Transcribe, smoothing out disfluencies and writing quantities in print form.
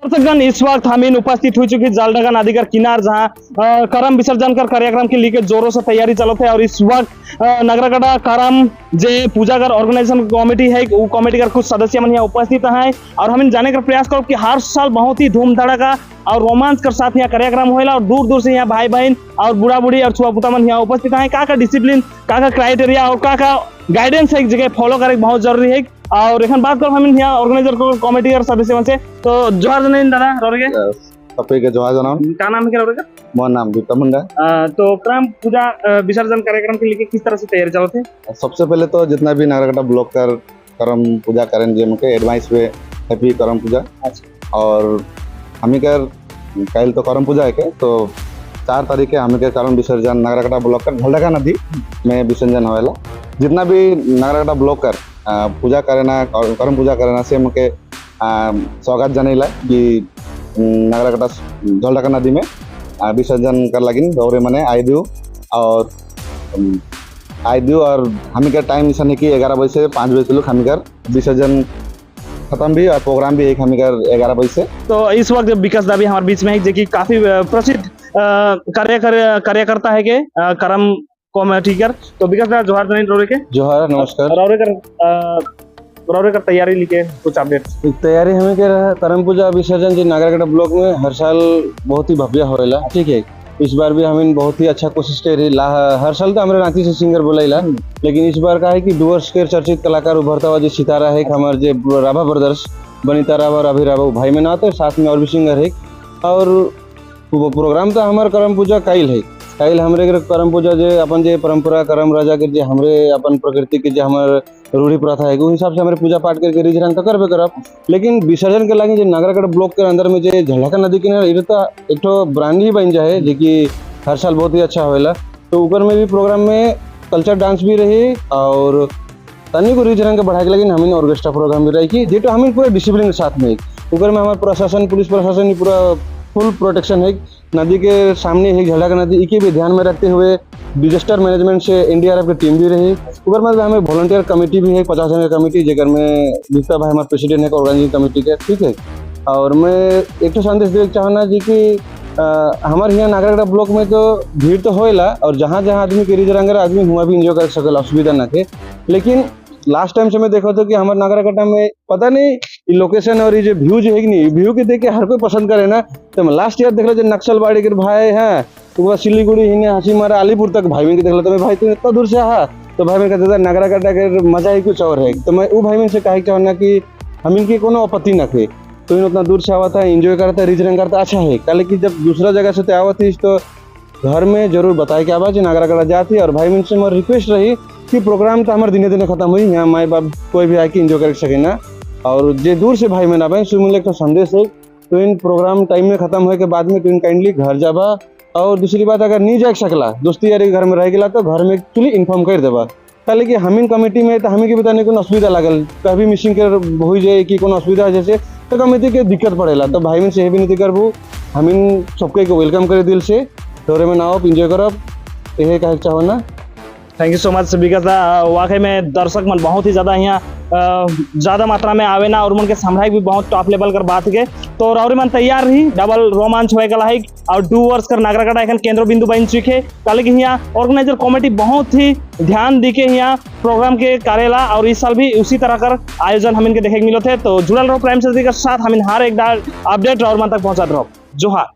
दर्शकगण, इस वक्त हम इन उपस्थित हो चुकी जालडागा नदी का किनार, जहां करम विसर्जन कर कार्यक्रम के लिए जोरों से तैयारी चलत है। और इस वक्त नागराकाटा करम जे पूजा कर ऑर्गेनाइजेशन कमेटी है, वो कमेटी का कुछ सदस्य मन यहाँ उपस्थित हैं और हम जाने का प्रयास करो कि हर साल बहुत ही धूम धड़ाका और रोमांच कर साथ यहाँ कार्यक्रम होएला और दूर दूर से यहाँ भाई बहन और बूढ़ा बूढ़ी और छुआ पुता मन यहाँ उपस्थित हैं। का का डिसिप्लिन, का का क्राइटेरिया और का का गाइडेंस है, जगह फॉलो करे बहुत जरूरी है। और एखन बात करो हम यहाँ ऑर्गेनाइजर कमेटी और सदस्य मन से। तो जोहार जनाइन दादा रोरे। सबके जोहार जनाओ। का नाम है क्या रोरे का? मोर नाम दीपा मुंडा। तो करम पूजा विसर्जन कार्यक्रम के लिए किस तरह से तैयारी चलत है? सबसे पहले तो जितना भी नागराकाटा ब्लॉक कर करम पूजा करें जे मुके एडवांस में हैप्पी करम पूजा। और हमी कर कल तो करम पूजा है के, तो 4 तारीख के हमी के करम विसर्जन नागराकाटा ब्लॉक कर झलडका नदी में विसर्जन होएला। जितना भी नागराकाटा ब्लॉक कर पूजा करे ना, करम पूजा करे ना, से मुके स्वागत जनेला कि नागराकाटा झलडका नदी में विसर्जन कर लगिन दौरे मने आई दियो और आई दियो। और हमी का टाइम ऐसा नहीं कि 11 बजे से 5 बजे तक हमी कर विसर्जन खत्म भी और प्रोग्राम भी एक हमी कर 11 बजे से। तो इस वक्त विकास दा भी हमारे बीच में है, जो कि काफी प्रसिद्ध कार्यकर्ता है के करम कमेटी कर। तो विकास दा, जोहार जनाइन रोरे के। जोहार, नमस्कार। रोरे कर तैयारी लिखे कुछ अपडेट। तैयारी हमें के रहा करम पूजा विसर्जन जो नागराकाटा ब्लॉक में हर साल बहुत ही भव्य होएला, ठीक है। इस बार भी हमें बहुत ही अच्छा कोशिश करी ला। हर साल तो हमारे रांची से सिंगर बोलाइला, लेकिन इस बार का है कि डुअर्स के चर्चित कलाकार, उभरता हुआ जो सितारा है हमारे जे राभा ब्रदर्स, बनीता राभा और अभी राभा, भाई में ना आते, साथ में और भी सिंगर है। और वो प्रोग्राम तो हमारे करम पूजा काइल है। काइल हमरे के करम पूजा जे अपन जे परंपरा करम राजा के जे हमरे अपन प्रकृति के जे हमार रूढ़ी प्रथा है, उस हिसाब से हमारे पूजा पाठ करके रिज रंग तो करबे करब, लेकिन विसर्जन के लागे जे नागराकाटा ब्लॉक के अंदर में जे झलका नदी किनारे ये तो एक ठो ब्रांड ही बन जाए, जे कि हर साल बहुत ही अच्छा होएला। तो ऊपर में भी प्रोग्राम में कल्चर डांस भी रही और तनी को रिज रंग के बढ़ाए के लगे हमें ऑर्केस्ट्रा प्रोग्राम भी रही कि जे तो हमें पूरा डिसिप्लिन के साथ में। ऊपर में हमारे प्रशासन, पुलिस प्रशासन ही पूरा फुल प्रोटेक्शन है। नदी के सामने है झलका नदी, इके भी ध्यान में रखते हुए डिजास्टर मैनेजमेंट से एनडीआरएफ की टीम भी रही। ऊपर में हमें वॉलंटियर कमेटी भी है, 50 जन की कमेटी, जेकर में दीपा भाई हमारे प्रेसिडेंट है ऑर्गेनाइजिंग कमेटी के, ठीक है। और मैं एक तो संदेश देवे चाहना जी कि हमारे यहाँ नागराकाटा ब्लॉक में तो भीड़ तो होएला और जहाँ जहाँ आदमी के रिज रंगर आदमी हुआ भी इंजॉय कर सकेला, असुविधा ना थे। लेकिन लास्ट टाइम से मैं देखा तो कि हमारे नागराकाटा में पता नहीं ये लोकेशन और ये जो व्यू जो है कि नहीं, व्यू के देख के हर कोई पसंद करे ना। तो मैं लास्ट ईयर देख लो जो नक्सलबाड़ी के भाई हैं, तो वह सिलीगुड़ी हिने हासीमारा अलीपुर तक भाई बहन के देख लो। तो मैं भाई, तुम इतना दूर से आहा? तो भाई बहन कहते थे, नागराकाटा के मजा ही कुछ और है। तो मैं वो भाई बहन से कहे चाहना कि हम इनकी कोनो आपत्ति न थे, तो इन उतना दूर से आवता है, एंजॉय करता है, रिज रंग करता, अच्छा है। कल कि जब दूसरा जगह से तो आवत ही तो घर में जरूर बताए के आवाज नागराकाटा जाती। और भाई बहन से मोर रिक्वेस्ट रही कि प्रोग्राम तो हमारे दिने दिने खत्म हुई, यहाँ माई बाप कोई भी आके एंजॉय कर सके ना। और जे दूर से भाई बहन आवे, सो मिले एक संदेश है, तो इन प्रोग्राम टाइम में खत्म होए के बाद में तो इन काइंडली घर जाबा। और दूसरी बात, अगर नहीं जा सकला, दोस्ती यारी घर में रह गया, तो घर में एक्चुअली इन्फॉर्म कर देबा। ताकि कि हमीन कमेटी में तो हमें के बताने कोनो असुविधा लागल, कभी मिसिंग के हो जाए कि कोनो असुविधा हो जैसे, तो कमेटी के दिक्कत पड़ेला। तो भाई बहन से विनती करबू, हमीन सबके के welcome करे दिल से, तोरे में नाओ, एंजॉय करब, यही कहे चाहो ना। Thank you so much विकास दा। वाकई में दर्शक मन बहुत ही ज़्यादा यहाँ ज़्यादा मात्रा में आवे ना और मन के संभ्राई भी बहुत टॉप लेवल कर बात के। तो रौरी मन तैयार रही, डबल रोमांच होए गला है और डुवर्स कर नागराकाटा एखन केंद्र बिंदु बन चुके। काले कि यहाँ ऑर्गेनाइजर कमेटी बहुत ही ध्यान दी के यहाँ प्रोग्राम के करेला और इस साल भी उसी तरह कर आयोजन हम इनके देखे के मिलत है। तो जुड़ल रहो प्राइम सर्दी के साथ, हम हर एक अपडेट और मन तक पहुंचाते रहो। जोहार।